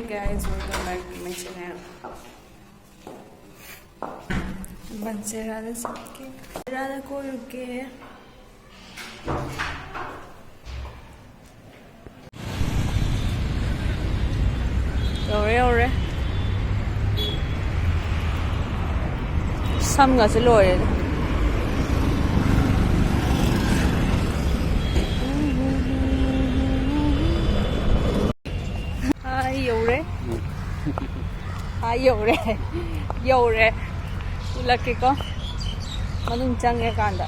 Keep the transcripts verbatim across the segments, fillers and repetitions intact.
Guys, welcome back to my channel. ꯕꯟꯁꯦꯔꯥꯗ ꯆꯠꯀꯦ꯫ ꯕꯟꯁꯦꯔꯥꯗ ꯀꯣꯏꯔꯨꯒꯦ꯫ ꯌꯧꯔꯦ, ꯌꯧꯔꯦ꯫ ꯁꯝꯒꯁꯦ ꯂꯣꯏꯔꯦꯗ꯫ ꯑꯥ, ꯌꯧꯔꯦ꯫ ꯑꯥ, ꯌꯧꯔꯦ꯫ ꯌꯧꯔꯦ꯫ ꯎꯠꯂꯛꯀꯦꯀꯣ꯫ ꯃꯅꯨꯡ ꯆꯪꯉꯀꯥꯟꯗ꯫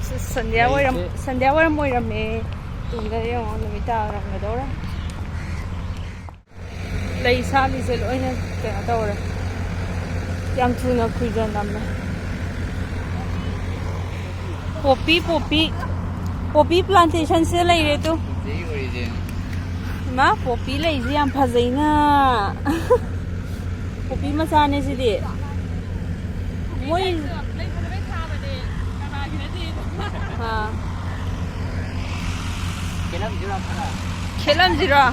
ꯁ-, ꯁꯟꯙ꯭ꯌꯥ ꯑꯣꯏꯔꯝ-, ꯂꯩꯁꯦ꯫ ꯁꯟꯙ꯭ꯌꯥ ꯋꯥꯏꯔꯝ ꯑꯣꯏꯔꯝꯃꯦ꯫ ꯇꯨꯡꯗ ꯌꯦꯡꯉꯣ, ꯅꯨꯃꯤꯠ ꯇꯥꯔꯝꯒꯗꯧꯔꯦ꯫ ꯂꯩ ꯁꯥꯠꯂꯤꯁꯦ ꯂꯣꯏꯅ ꯀꯩꯅꯣ ꯇꯧꯔꯦ꯫ ꯌꯥꯝ ꯊꯨꯅ ꯈꯨꯏꯖ ꯅꯝꯃꯦ꯫ ꯄꯣꯄꯤ, ꯄꯣꯄꯤ, ꯄꯣꯄꯤ plantation ꯁꯤꯗ ꯂꯩꯔꯦ ꯇꯨ꯫ ꯏꯃꯥ, ꯄꯣꯄꯤ ꯂꯩꯁꯤ ꯌꯥꯝ ꯐꯖꯩꯅ꯫ ꯄꯣꯄꯤ ꯃꯆꯥꯅꯦ ꯁꯤꯗꯤ꯫ ꯃꯣꯏ ꯂꯩ ꯐꯖꯕꯩ ꯊꯥꯕꯅꯦ, ꯀꯅꯥꯒꯤ ꯅꯠꯇꯦ꯫ ꯑꯥ꯫ ꯈꯦꯠꯂꯝꯁꯤꯔꯣ ꯈꯔ? ꯈꯦꯠꯂꯝꯁꯤꯔꯣ?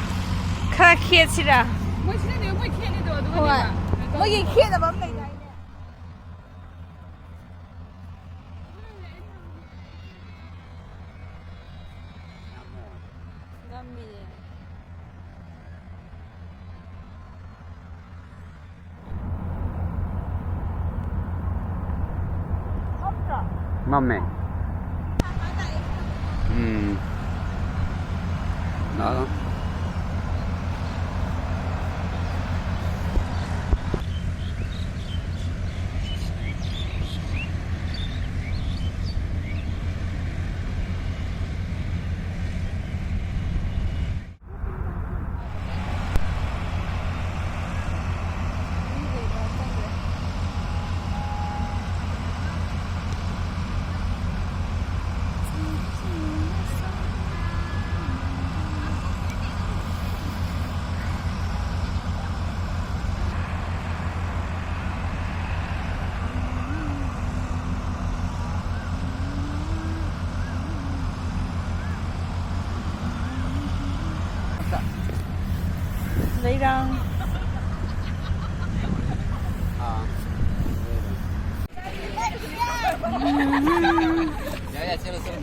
ꯈꯔ ꯈꯦꯠꯁꯤꯔꯥ? ꯃꯣꯏ ꯁꯤꯅꯅꯦ ꯃꯣꯏ ꯈꯦꯠꯂꯤꯗꯣ, ꯑꯗꯨꯒꯅꯦꯕ꯫ ꯍꯣꯏ꯫ ꯃꯣꯏꯒꯤ ꯈꯦꯠꯅꯕ ꯑꯃ ꯂꯩꯗꯥꯏꯅꯦ? ꯅꯝꯃꯤꯅꯦ꯫ ꯃꯝꯃꯦ꯫ ꯎꯝ꯫ ꯂꯥꯛꯑꯣ꯫ ꯂꯩꯔꯥꯡ꯫ ꯌꯥꯏ, ꯌꯥꯏ, ꯆꯠꯂꯣ, ꯆꯠꯂꯣ꯫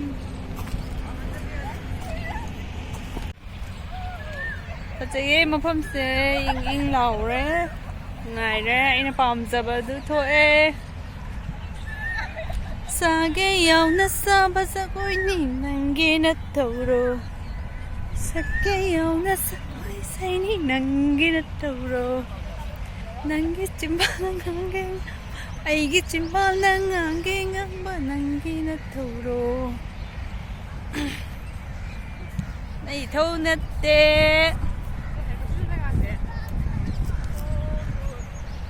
ꯐꯖꯩꯌꯦ ꯃꯐꯝꯁꯦ, ꯏꯪ ꯏꯪ ꯂꯥꯎꯔꯦ, ꯅꯨꯡꯉꯥꯏꯔꯦ, ꯑꯩꯅ ꯄꯥꯝꯖꯕ ꯑꯗꯨ ꯊꯣꯛꯑꯦ꯫ ꯁꯥꯒꯦ ꯌꯥꯎꯅ ꯁꯥꯕ ꯖꯒꯣꯏꯅꯤ ꯅꯪꯒꯤ ꯅꯇꯧꯔꯣ, ꯁꯛꯀꯦ ꯌꯥꯎꯅ ꯁꯛꯄ ꯏꯁꯩꯅꯤ ꯅꯪꯒꯤ ꯅꯇꯧꯔꯣ, ꯅꯪꯒꯤ ꯆꯤꯝꯕꯥꯜꯅ ꯉꯥꯡꯒꯦ, ꯑꯩꯒꯤ ꯆꯤꯝꯕꯥꯜꯅ ꯉꯥꯡꯒꯦ ꯉꯥꯡꯕ ꯅꯪꯒꯤ ꯅꯇꯧꯔꯣ꯫ ꯑꯩ ꯏꯊꯧ ꯅꯠꯇꯦ꯫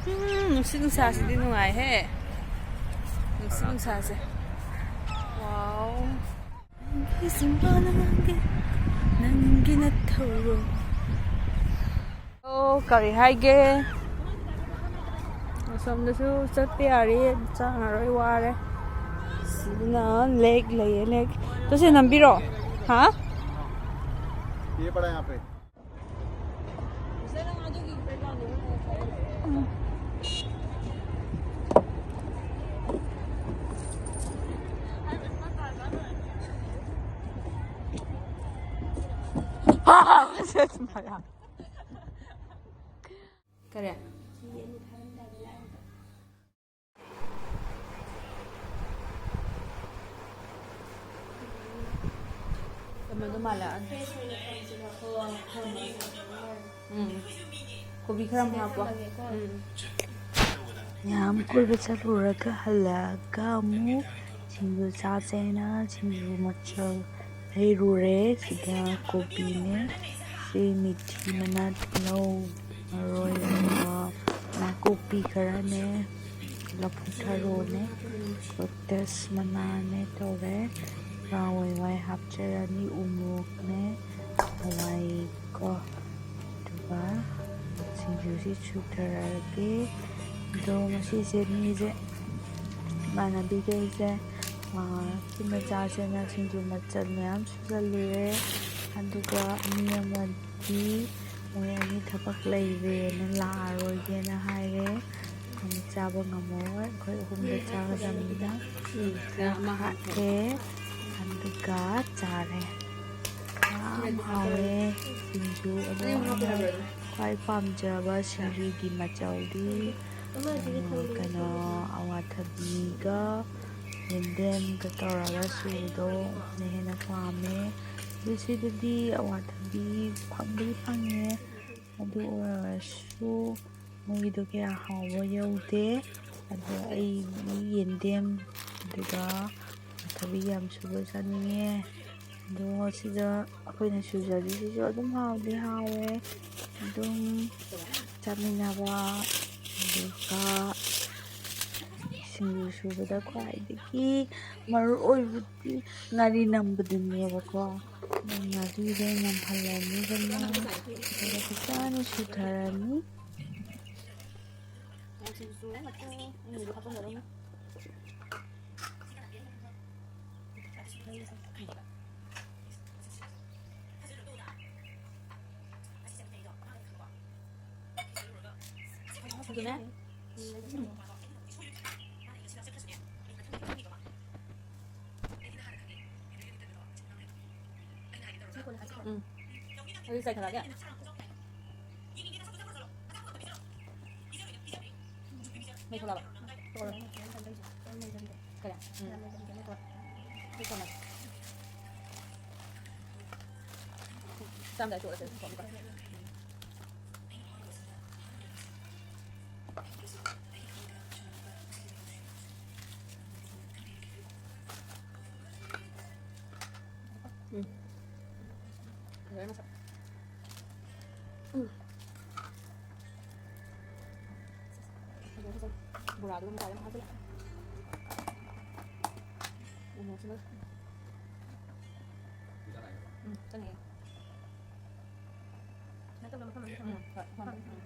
ꯎꯝ, ꯅꯨꯡꯁꯤꯠ ꯅꯨꯡꯁꯥꯁꯤꯗꯤ ꯅꯨꯡꯉꯥꯏꯍꯦ꯫ ꯅꯨꯡꯁꯤꯠ ꯅꯨꯡꯁꯥꯁꯦ꯫ ꯋꯥꯎ꯫ ꯅꯪꯒꯤ ꯆꯤꯝꯕꯥꯜꯅ ꯉꯥꯡꯒꯦ, ꯅꯪꯒꯤ ꯅꯊꯧꯔꯣ꯫ ꯑꯣ, ꯀꯔꯤ ꯍꯥꯏꯒꯦ? ꯑꯁꯣꯝꯗꯁꯨ ꯆꯠꯄ ꯌꯥꯔꯤ, ꯆꯪꯉꯔꯣꯏ, ꯋꯥꯔꯦ꯫ ꯁꯤꯗꯅ ꯂꯦꯛ ꯂꯩꯌꯦ, ꯂꯦꯛ꯫ ꯇꯨꯁꯦ ꯅꯝꯕꯤꯔꯣ꯫ ꯍꯥ? ये पड़ा यहाँ पे। ꯀꯔꯤ? ꯀꯩꯅꯣꯗꯣ ꯃꯥꯜꯂꯛꯑꯅꯤ꯫ ꯎꯝ꯫ ꯀꯣꯕꯤ ꯈꯔ ꯑꯃ ꯍꯥꯞꯄꯣ꯫ ꯎꯝ꯫ ꯃꯌꯥꯝ ꯀꯣꯏꯕ ꯆꯠꯂꯨꯔꯒ ꯍꯜꯂꯛꯑꯒ ꯑꯃꯨꯛ ꯁꯤꯡꯖꯨ ꯆꯥꯁꯦꯅ ꯁꯤꯡꯖꯨ ꯃꯆꯜ ꯂꯩꯔꯨꯔꯦ꯫ ꯁꯤꯗ ꯀꯣꯕꯤꯅꯦ, ꯁꯤ ꯃꯤꯊꯤ ꯃꯅꯥ, ꯇꯤꯜꯍꯧ, ꯃꯔꯣꯏ, ꯑꯗꯨꯒ ꯅꯥꯀꯨꯞꯄꯤ ꯈꯔꯅꯦ, ꯂꯐꯨ ꯊꯔꯣꯅꯦ, ꯂꯣꯇꯁ ꯃꯅꯥꯅꯦ ꯇꯧꯔꯦ꯫ ꯉꯥ ꯋꯥꯏ ꯍꯥꯞꯆꯔꯅꯤ, ꯎ ꯃꯣꯔꯣꯛꯅꯦ, ꯍꯋꯥꯏ ꯀꯣ꯫ ꯑꯗꯨꯒ ꯁꯤꯡꯖꯨꯁꯤ ꯁꯨꯊꯔꯛꯑꯒꯦ꯫ ꯑꯗꯣ ꯉꯁꯤꯁꯦ ꯃꯤꯁꯦ, ꯏꯃꯥꯟꯅꯕꯤꯈꯩꯁꯦ, ꯑꯥ, ꯄꯨꯟꯅ ꯆꯥꯁꯦꯅ ꯁꯤꯡꯖꯨ ꯃꯆꯜ ꯃꯌꯥꯝ ꯁꯨꯖꯜꯂꯨꯔꯦ꯫ ꯑꯗꯨꯒ ꯃꯤ ꯑꯃꯗꯤ ꯃꯣꯏ ꯑꯅꯤ ꯊꯕꯛ ꯂꯩꯔꯦꯅ ꯂꯥꯛꯑꯔꯣꯏꯒꯦꯅ ꯍꯥꯏꯔꯦ꯫ ꯑꯃꯨꯛ ꯆꯥꯕ ꯉꯝꯃꯔꯣꯏ, ꯑꯩꯈꯣꯏ ꯑꯍꯨꯝꯗ ꯆꯥꯒꯗꯕꯅꯤꯅ꯫ ꯎꯝ, ꯈꯔ ꯑꯃ ꯍꯥꯞꯄꯦ꯫ ꯑꯗꯨꯒ ꯆꯥꯔꯦ꯫ ꯌꯥꯝ ꯍꯥꯎꯋꯦ ꯁꯤꯡꯖꯨ꯫ ꯑꯗꯣ ꯑꯩꯅ ꯈ꯭ꯋꯥꯏ ꯄꯥꯝꯖꯕ ꯁꯤꯡꯖꯨꯒꯤ ꯃꯆꯜꯗꯤ, ꯎꯝ, ꯀꯩꯅꯣ, ꯑꯋꯥꯊꯕꯤꯒ ꯌꯦꯟꯗꯦꯝꯒ ꯇꯧꯔꯒ ꯁꯨꯕꯗꯣ ꯑꯗꯨꯅ ꯍꯦꯟꯅ ꯄꯥꯝꯃꯦ꯫ ꯑꯗꯨ ꯁꯤꯗꯗꯤ ꯑꯋꯥꯊꯕꯤ ꯐꯪꯕꯨꯗꯤ ꯐꯪꯉꯦ, ꯑꯗꯨ ꯑꯣꯏꯔꯁꯨ ꯃꯣꯏꯒꯤꯗꯣ ꯀꯌꯥ ꯍꯥꯎꯕ ꯌꯧꯗꯦ꯫ ꯑꯗꯣ ꯑꯩꯗꯤ ꯌꯦꯟꯗꯦꯝ ꯑꯗꯨꯒ ꯑꯋꯥꯊꯕꯤ ꯌꯥꯝ ꯁꯨꯕ ꯆꯥꯅꯤꯡꯉꯦ꯫ ꯑꯗꯣ ꯁꯤꯗ ꯑꯩꯈꯣꯏꯅ ꯁꯨꯖꯔꯤꯁꯤꯁꯨ ꯑꯗꯨꯝ ꯍꯥꯎꯗꯤ ꯍꯥꯎꯋꯦ꯫ ꯑꯗꯨꯝ ꯆꯥꯃꯤꯟꯅꯕ, ꯑꯗꯨꯒ ꯁꯤꯡꯖꯨ ꯁꯨꯕꯗ ꯈ꯭ꯋꯥꯏꯗꯒꯤ ꯃꯔꯨ ꯑꯣꯏꯕꯗꯤ ꯉꯥꯔꯤ ꯅꯝꯕꯗꯨꯅꯦꯕꯀꯣ꯫ ꯑꯗꯨ ꯉꯥꯔꯤꯗꯣ ꯅꯝꯍꯜꯂꯅꯤꯗꯅ, ꯑꯗꯨꯒ ꯐꯖꯅ ꯁꯨꯊꯔꯅꯤ꯫ ꯑꯗꯨꯅꯦ꯫ ꯎꯝ꯫ ꯑꯗꯨ ꯆꯥꯏꯊꯔꯛꯑꯒꯦ꯫ ꯃꯩ ꯊꯣꯛꯂꯛꯑꯕ? ꯊꯣꯛꯂꯛꯑꯦ꯫ ꯀꯔꯤ? ꯎꯝ꯫ ꯃꯩ ꯊꯣꯛꯂꯛꯑꯦ꯫ ꯆꯥꯝꯗꯥꯏ ꯇꯣꯛꯑꯁꯦ꯫ ꯎꯝ꯫ ꯐꯖꯔꯦ ꯃꯁꯛ꯫ ꯎꯝ꯫ ꯐꯖꯔꯦ, ꯐꯖꯔꯦ꯫ ꯕꯣꯔꯥꯗꯨꯒ ꯃꯇꯥꯏꯗ ꯑꯃ ꯍꯥꯞꯆꯤꯜꯂꯦ꯫ ꯎ ꯃꯣꯔꯣꯛꯁꯤꯅ꯫ ꯎꯝ, ꯆꯪꯉꯛꯑꯦ꯫ ꯁꯨꯃꯥꯏꯅ ꯇꯧꯗꯅ ꯃꯐꯝ ꯑꯃꯗ ꯊꯝꯃꯣ꯫ ꯎꯝ, ꯍꯣꯏ, ꯃꯐꯝ ꯑꯃꯗ꯫ ꯎꯝ꯫